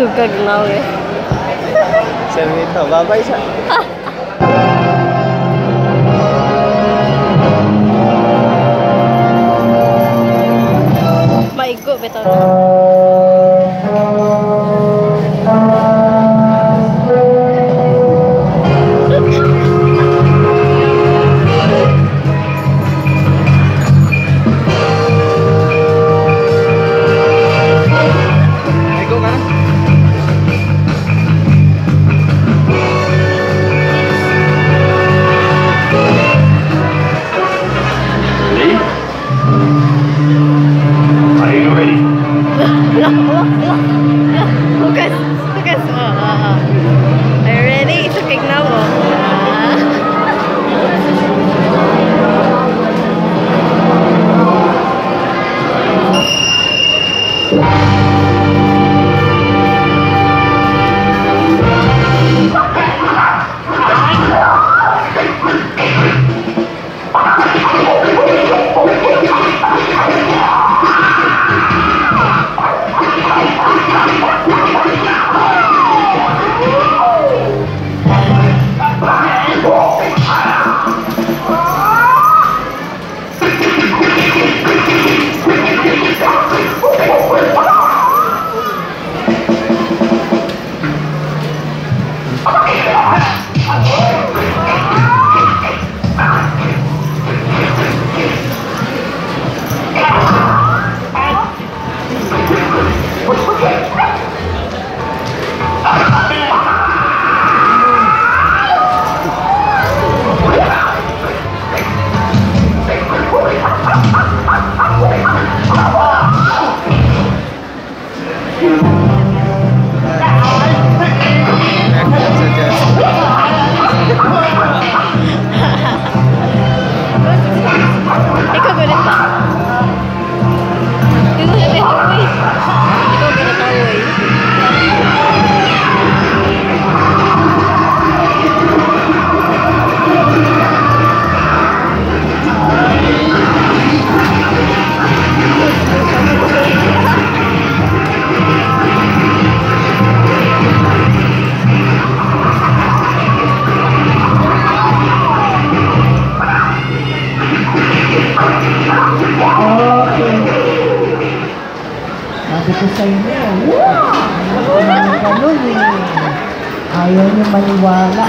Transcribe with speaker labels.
Speaker 1: Sugag now eh.
Speaker 2: Saan ito? Babay sa.
Speaker 1: Maigo bitaw na.
Speaker 2: Ikaw ka na?
Speaker 3: Ready? Are you ready?
Speaker 1: Hugas, hugas. Oh. Are you ready? Sugag now oh. Ah.
Speaker 2: Sa Jess.
Speaker 1: Ikaw ganit ba? Ikaw ganit uy. Ikaw ganit uy.
Speaker 4: Okay. Sabi ko sa inyo, wow! Ganun eh. Ayaw niyo maniwala.